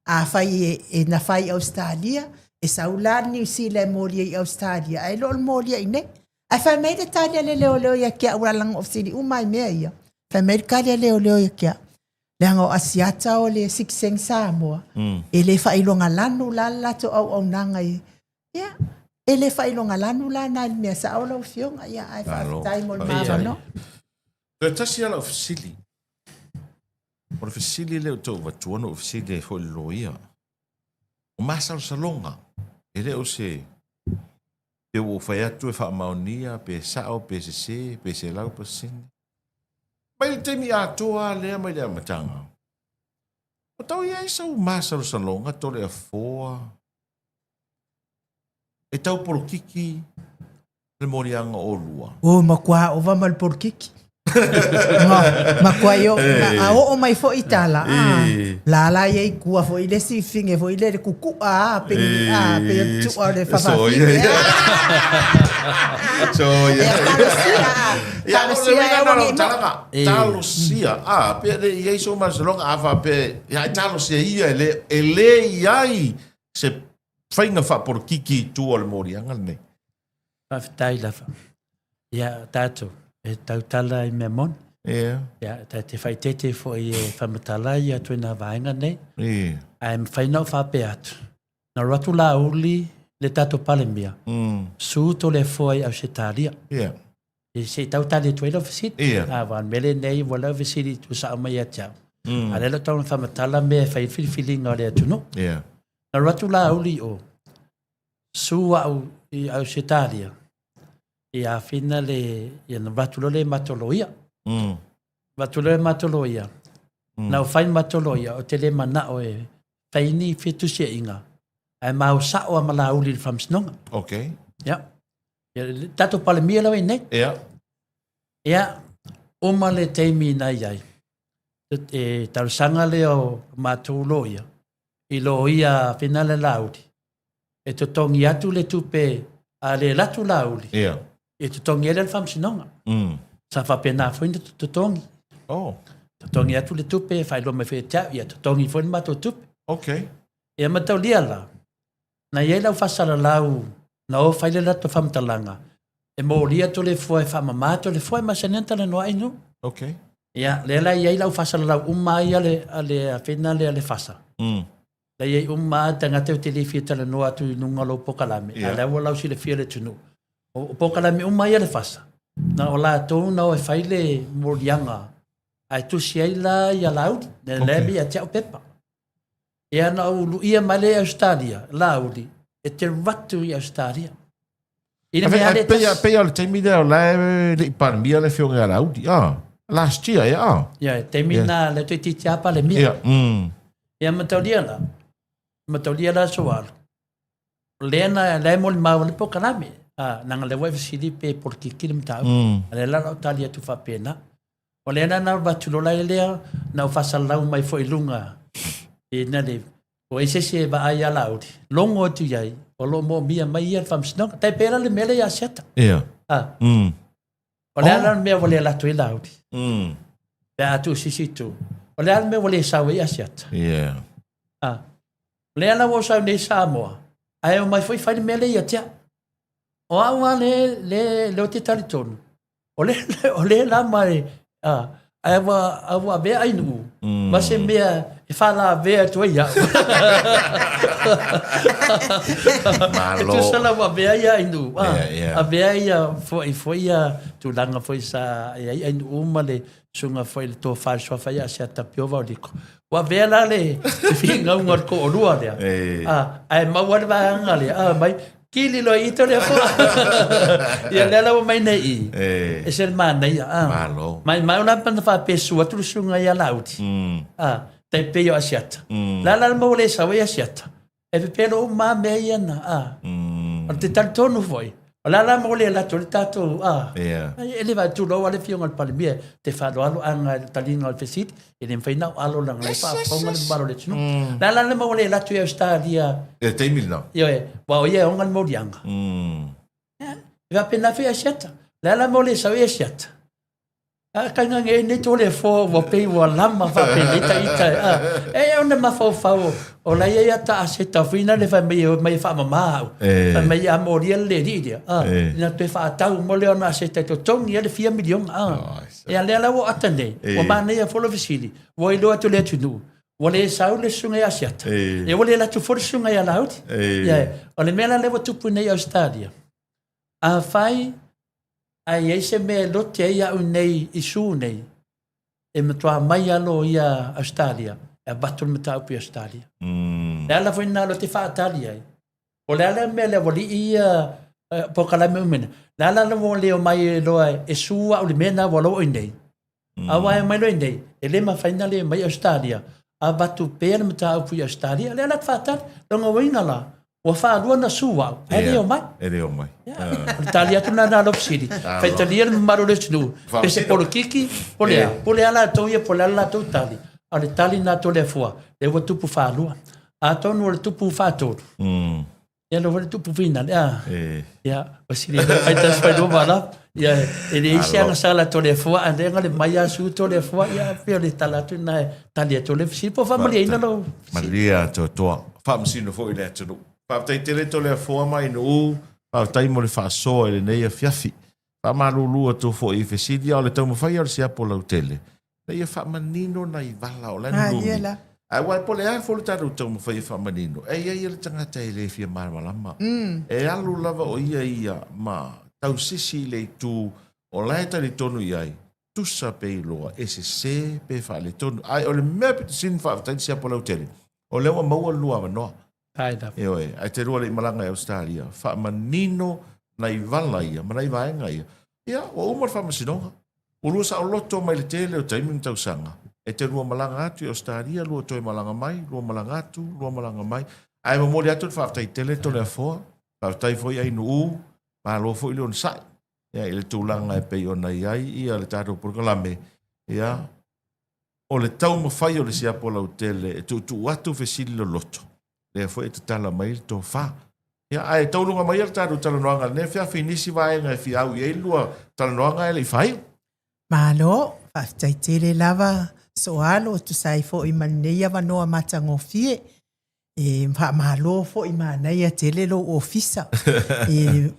Afai e, e na fai i Ausetalia, e sau la le Niu Sila e molia i Ausetalia, ae le o le molia i inei. Ae fai mai le tali a le leoleo ia te au, leaga o fesili uma ai mea ia. Fai mai le tali a leoleo ia te au, leaga o Asiata o le sitiseni Samoa, e le faailoga lanu la le latou auaunaga i, ia, e le faailoga lanu la na i le mea sao lau Afioga, ia, ae faafetai mo le ma avanoa. Toe tasi lava lau fesili. O le fesili lea ou te avatua na ou fesili ai foi i le loia. O masalosaloga, e le o se pe ua ou fai atu e faamaonia pe sao pe sese pe 100%. Mai le taimi atoa lava lea mai le amataga, o tau i ai sau masalosaloga Toleafoa e tau polokiki le moliaga o oulua. O matua ova ma le polokiki. Ma, matua i o, a oo mai foi tala, a, la la i ai kua foi le si finge foi le le kukua a, pe a, pe tua le fafafine. So, yeah. Talosia. Ia, o le Talosia uiga e na aua o ne i talaga. E. Talosia. Ah, pe le i ai so masalonga a fa pe ia e talosia ia e le e le i ai se faiga faapolokiki i tua o le moliaga lenei. Faafetai lava. Ia, tatou, e tautala i mea moni. Ia. Ia, ta te faaeteete foi e faamatala ia ituaiga vaega nei. Ia. Ae mafai ona ou faapea atu, na alu atu Laauli le tatou Palemia, su Toleafoa i Ausetalia. Ia. Se i tau tali atu ai lau fesili. Ia. Aua o le mea lenei ua lau fesili i tuusao mai ia te au. A o lea o le a tau ona faamatala mea e fai ai le filifiliga o le atunuu. Ia. Na alu atu Laauli i o, su au i Ausetalia, i Afina le, ia na avatu loa le matou loia. Avatu loa le matou loia. Na ou fai le matou loia, ou te le manao e fai ni fetusiaiga, ae ma o sao lava ma Laauli i le faamasinoga. Okay. Ia. Ia, le tatou Palemia lava i nei. Ia. Ia, uma le taimi na i ai, e talosaga lea o matou loia, i loia Afina le Laauli, e totogi atu le tupe a le alu atu Laauli, Ia. e totogi ai lea le faamasinoga. Sa faapena foi ona totogi. Oh. Totogi atu le tupe, faailoa mai foi ia te au, ia totogi foi le matou tupe. Okay. Ia mataulia la, na i ai lau faasalalau, na o fai le latou faamatalaga, e molia Toleafoa e faamama Toleafoa e masani ona talanoa ai nuu. Okay. Ia, lea la e i ai lau faasalalau uma ai a le, a le afena lea le fasa. La i ai uma lava tagata ou te le fia talanoa atu i luga o lou pokalame, a o la ua lausilafia le atunuu. O pokalame uma ia a le fasa, na o latou na o e fai le moliaga, ae tusi ai la ia Laauli, lea okay. e ia te au pepa. Ia na ou luia mai lea i Ausetalia, Laauli, e te alu atu i Ausetalia. I le mea le tasi. Pei o le taimi lea o la e le i Palemia le afioga ia Laauli. Ah, last year, ia. Ah. Ia, taimi na lea toeitiiti lava Palemia. Ia. Ia, mataulia la, mataulia la aso ua alu. O lea na, lea e molimau ai le polokalame. Ah, leaga lea ua e fesili pe polokiki le mataupu. A lea la o lau tali atu faapena. O lea la na avatu loa la lea, na ou faasalalau mai foi i luga i na le, ua i ai se isi e vaai ia Laauli, logo atu i ai, o lo o moomia mai ia le faamasinoga. Tai pei la le mea lea ia Asiata. Ia. Ah. O le a la le mea ua le alu atu ai Laauli? Pe a tuu i se isi itu. O le a le mea ua le sau ai Asiata? Ia. Ah. O lea la ua ou sau nei i Samoa, ae omai foi fai le mea lea ia te au. O au lava le, le, le ou te talitonu, o le, o le la mai, a, ae ua, a ua avea ai nuu, ma se mea e faalavea atu ai au. Malo. E tusa la ua avea ia Ainuu, a, Yeah, yeah. avea ia foi, foi ia tulaga foi sa i ai Ainuu ma le susuga foi le tofa i le suafa ia Asiata Piova o Liko. Ua avea la le finauga o le toalua lea, a, ae maua le vaega lea, a, mai, Kili loa i ito lea foa. Ia lea la ua mai nei i. E se le manaia. Ah. Malo. Mai mai la pana faapesu atu le susuga ia Laauli. Ah, tai pei o Asiata. La la maua le sau ai Asiata. E pepelo uma lava mea ia na. Ah. O te talitonu foi. O le a la maua le alu atu ai le tatou ah. E le vaai tulou lava le afioga i le Palemia te faaaloalo aga i le taliga o le fesili. E le mafai ona ou alo leaga o la e faafofoga le mamalu o le atunuu. O le a la le mea ua le alu atu i Ausetalia? I le taimi lena. Ioe, aua o ia e ona le moliaga. E faapena foi Asiata. O le a la le mea ua le sau ai Asiata? A kaigage ai nei Toleafoa ua pei ua lama faapenei ta ita. E ona mafaufau o la e i ai ata aseta foi na le fai mai e omai e faamama au. Fai mai a molia le alii lea, ina toe faatau uma lea ona aseta e totogi ai le fia miliona. Ia lea la ua ata nei, ua manaia foi lou fesili, ua iloa atu e le atunuu, ua le sau le susuga ia Asiata, ia ua le alu atu foi le susuga ia Laauli. Ia, o le mea la lea ua tupu nei i Ausetalia, afai ae i ai se mea e lote ai au nei i su nei, e matua mai lava loia Ausetalia e avatu le mataupu i Ausetalia. Le ala foi lena o te faatali ai, o le a le mea lea ua lii ia polokalame uma ina, le ala la ua le omai ai loa e su au i le mea lena ua loa i inei. Aua e omai loa i inei, e le mafai ona le omai Ausetalia, avatu pea le mataupu i Ausetalia, lea la te faatali. Lona uiga la, Ua faalua na su au, ae le omai. E le omai. O le tali atu lena lou fesili. Faitalia le mamalu o le atunuu, pe se polokiki, po le a. Po le a latou ia, po o le a le latou tali. A o le tali lena a Toleafoa, lea ua tupu faalua. Atonu o le tupu faatolu. Ia lo le tupu fina le a. Ia, o sili fai tas fai lo wala. Ia, e le isi anga sala to le fua ande nga le mai a su to le fua ia pe le tala tu na tali to le si po fa malia ina lo. Malia to toa. Faamasino foi le atunuu. Faafetai tele Toleafoa ma Ainuu, faafetai mo le faasoa i lenei afiafi. Faamalulu atu foi i fesili, a o le taumafai o le siapo lautele, ina ia faamanino nai vala o la e nunumi. Ae aua po o le a foi le tatou taumafai e faamanino, e i ai le tagata e le fia malamalama. E alu lava o ia ia ma tausisi i le itu o la e talitonu i ai, tusa pe iloa e sese pe faaletonu. Ae o le mea pito sili ona faafetai le siapo lautele, o lea ua maua le lua avanoa. Ioe, ae te lua le i malaga i Ausetalia, faamanino nai vala ia ma nai vaega ia. Ia, ua uma le faamasinoga. Ua lua saoloto mai le tele o taimi ma tausaga, e te lua malaga atu i Ausetalia, lua toe malaga mai, lua malaga atu, lua malaga mai. Ae momoli atu le faafetai tele Toleafoa, faafetai foi Ainuu, malo foi le onosai ia, i le tulaga e pei ona i ai ia le tatou polokalame. Ia, o le taumafai o le siapo lautele e tuutuu atu fesili loloto, lea foi e tatala mai le tofa. Ia, ae tauluga mai le tatou talanoaga i lenei afiafi i nisi vaega e fia au i ai le lua talanoaga ae le i faaiu. Malo, faafetai tele lava Soalo e tusa ai foi ma lenei avanoa matagofie. E faamalo foi manaia tele lou ofisa. E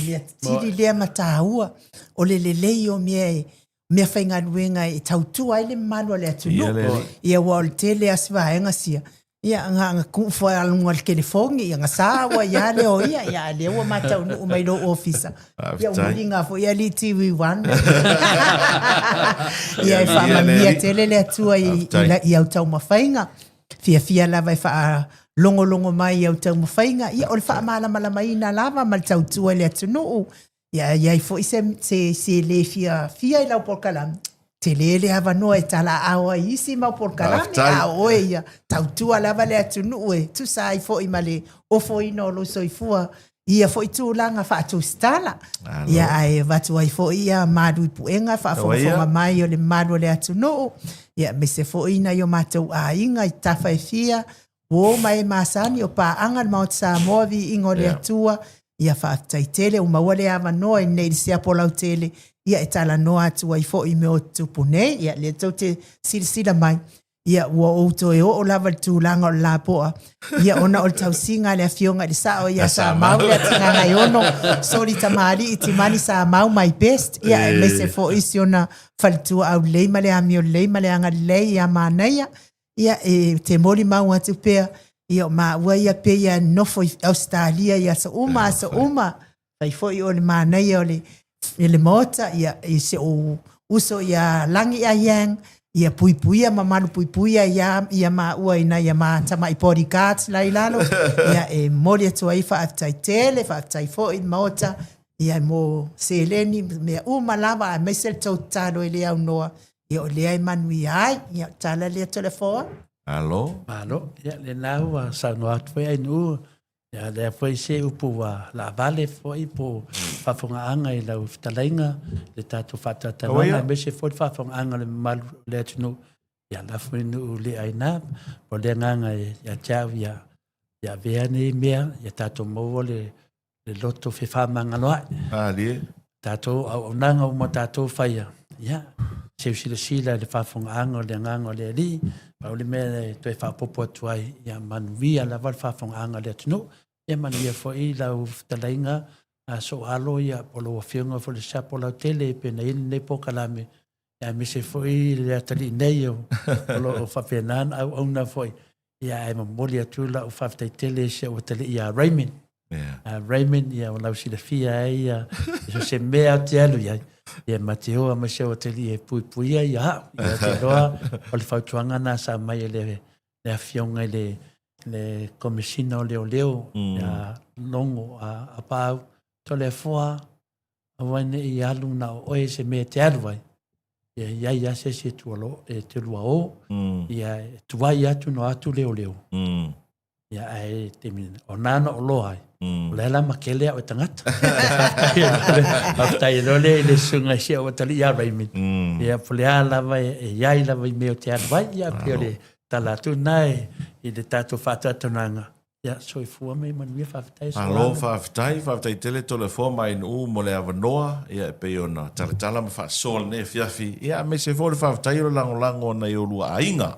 mea tili lea ma taua o le lelei o mea e mea faigaluega e tautua ai le mamalu o le atunuu. Ia ua o le tele a si vaega sia, ia nga nga ku fo alunga le telefoni, ia nga sa ua ia le o ia, ia le ua mataunuu mai lou ofisa. Ia muliga foi ia li TV1. Ia e faamanuia tele le Atua i, i, i au taumafaiga. Fiafia lava e faalogologo mai i au taumafaiga. Ia o le faamalamalamaina lava ma le tautua i le atunuu. Ia e i ai foi se, se, se le fiafia i lau polokalame, tele le avanoa e talaaao ai isi mau polokalame, a o oe ia tautua lava le atunuu e tusa ai foi ma le ofoina o lou soifua i ia foi tulaga faatusitala. Ia ae avatu ai foi ia malu i puega faafogafoga mai o le mamalu o le atunuu, ia aemaise foi nai o matou aiga i tafa e fia, uo ma e masani o paaga le Maota Samoa, viiga o le Atua, ia faafetai tele ua maua le avanoa i nei le siapo lautele, ia e talanoa atu ai foi i mea o tutupu nei, ia lea tou te silasila mai, ia ua ou toe oo lava i le tulaga o le lapoa, ia ona o le tausiga a le afioga i le sao ia Samau Leatigaga-e-ono, soli tamalii Timani Samau my best, ia aemaise foi si ona faletua aulelei ma le amio lelei ma le agalelei ia Manaia, ia e te molimau atu pea, ia o maua ia pei e nofo i Ausetalia i aso uma aso uma, fai foi o le manaia o le, le maota, ia, i si ou uso ia Lagi Ayang, ia puipuia ma malu puipuia ia, ia maua i nai a ma tamai bodyguards la i lalo, ia e momoli atu ai faafetai tele, faafetai foi i le maota, ia mo seleni, mea uma lava, aemaise le tou tatalo e le aunoa, ia o lea e manuia ai. Ia, tala lea Toleafoa. Malo. Malo. Ia, lena ua saunoa atu foi Ainuu, ia lea foi se upu ua laavale foi po faafofogaaga i lau fetalaiga, le tatou faatalataloaga, aemaise foi le faafofogaaga a le mamalu o le atunuu. Ia lafo i nuu le aina, o le agaga ia te au ia, ia avea nei mea, ia tatou maua le le loto fefaamagaloa'i. Malie. Tatou auaunaga uma tatou faia, ia, seu silasila i le faafofogaaga o le agaga o le Alii, pau le mea e toe faaopoopo atu ai, ia manuia lava le faafofogaaga a le atunuu, ia manuia foi lau fetalaiga a Sooalo, ia, po o lau Afioga foi i le Siapo Lautele e pei ona i ai lenei polokalame, aemaise foi le atalii nei o lo o faapena ona auauna foi. Ia, ae momoli atu lau faafetai tele i si ou atalii ia Raymond. Yeah. Raymond, ia, o lau silafia ai, ia, so se mea o te alu i ai, ia, ma te oa mai si ou atalii e puipuia ia au. Ia, te loa, o le fautuaga na sa mai e le, le afioga i le, le Komesina o Leoleo, ia Logo a, a Paau, Toleafoa, aua ne i alu na o oe se mea e te alu ai, ia i ai lava se isi e tualo, e te lua o, ia e tuai atu no atu leoleo. Ia ae taimi o nā na o loa ai, o lea la makele au e tagata. Faafetai loa lea i le susuga i si ou atalii ia Raymond. Ia po o le a lava e i ai lava i mea o te alu ai, ia pei o le tala atu lena i le tatou faataatanaga. Ia, soifua ma ia manuia, faafetai. Malo faafetai, faafetai tele Toleafoa ma Ainuu mo le avanoa, ia e pei ona talatala ma faasoa lenei afiafi, ia aemaise foi o le faafetai o le lagolago a nai olua aiga,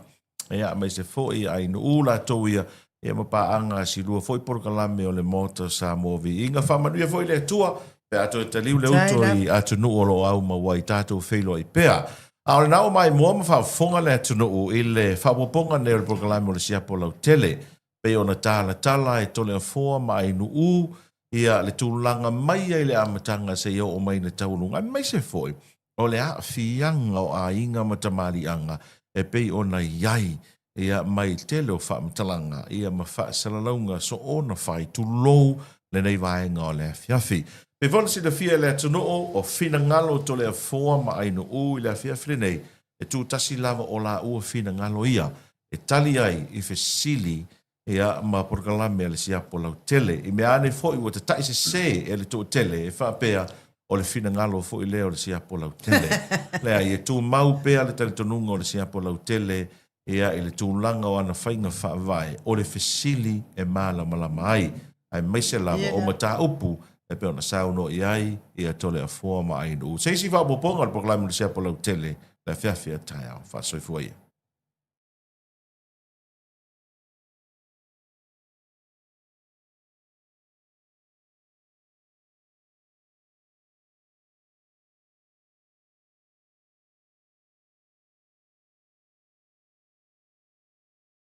ia aemaise foi Ainuu latou ia, ia ma paaga a si lua foi polokalame o le Maota o Samoa Viiga. Faamanuia foi le Atua pe a toe taliu le uto i atunuu o lo o aumau ai tatou feiloai pea. A o lena ua maimoa ma faafofoga le atunuu i le faaopoopoga nei o le polokalame o le Siapo Lautele, pei ona talatala e Toleafoa ma Ainuu ia le tulaga mai ai le amataga seia oo mai i le taualuga, aemaise foi o le aafiaga o aiga ma tamaliiaga e pei ona i ai ia mai le tele o faamatalaga ia ma faasalalauga soona fai, tulou lenei vaega o le afiafi. Pei foi ona silafia e le atunuu, o finagalo o Toleafoa ma Ainuu i le afiafi lenei, e tutasi lava o laua finagalo ia e tali ai i fesili ia ma polokalame a le siapo lautele. I mea ane foi ua tata'i sesē e le toatele e faapea o le finagalo foi lea o le siapo lautele. Leai, e tumau pea le talitonuga o le siapo lautele ia i le tulaga o ana faiga faavae o le fesili e malamalama ai, aemaise lava o mataupu e pei ona saunoa i ai ia Toleafoa ma Ainuu. Se isi faaopoopoga o le polokalame o le siapo lautele le afiafi a taeao. Faasoifua ia.